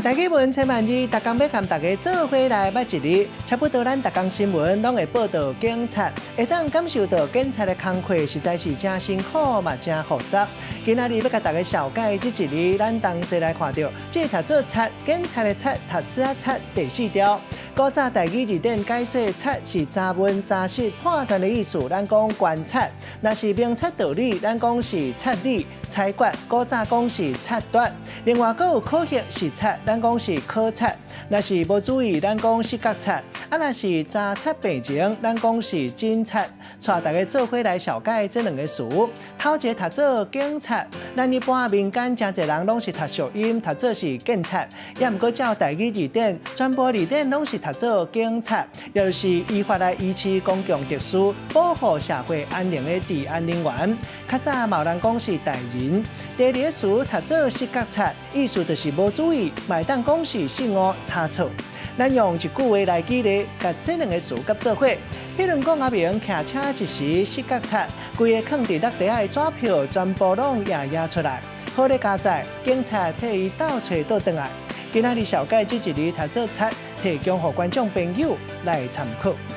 台語文千萬字，逐工欲佮大家做伙來捌一字。差不多咱逐工新聞攏會報道警察，會當感受到警察的工課實在是誠辛苦嘛，誠複雜。今仔日欲共大家紹介這一字，咱同齊來看著，這讀做察，警察的察，讀冊仔冊第四條。古早台語字典解說，察是查問、查實、判斷的意思，咱講觀察。若是明察道理，咱講是察理、裁決。古早講是察斷。另外，閣有考核是察，咱講是考察。若是無注意，咱講失覺察。啊，若是查察病情，咱講是診察。帶大家做伙來紹介這兩个詞。頭一个讀做警察，咱一般民間誠濟人攏是讀俗音，讀做是見察。也毋過照台語字典，全部字典攏是讀做警察，也就是依法來維持公共秩序、保護社會安寧的治安人員。較早嘛有人講是大人。第二个詞讀做失覺察，意思就是無注意，嘛會當講是失誤差錯。咱用一句話來舉例，共這兩个詞佮做伙。比如講阿明騎車一時失覺察，規个囥佇落地仔的紙票全部攏掖掖出來。好咧佳哉，警察替伊鬥揣倒轉來。今仔日紹介這一字讀做察，提供予觀眾朋友來參考。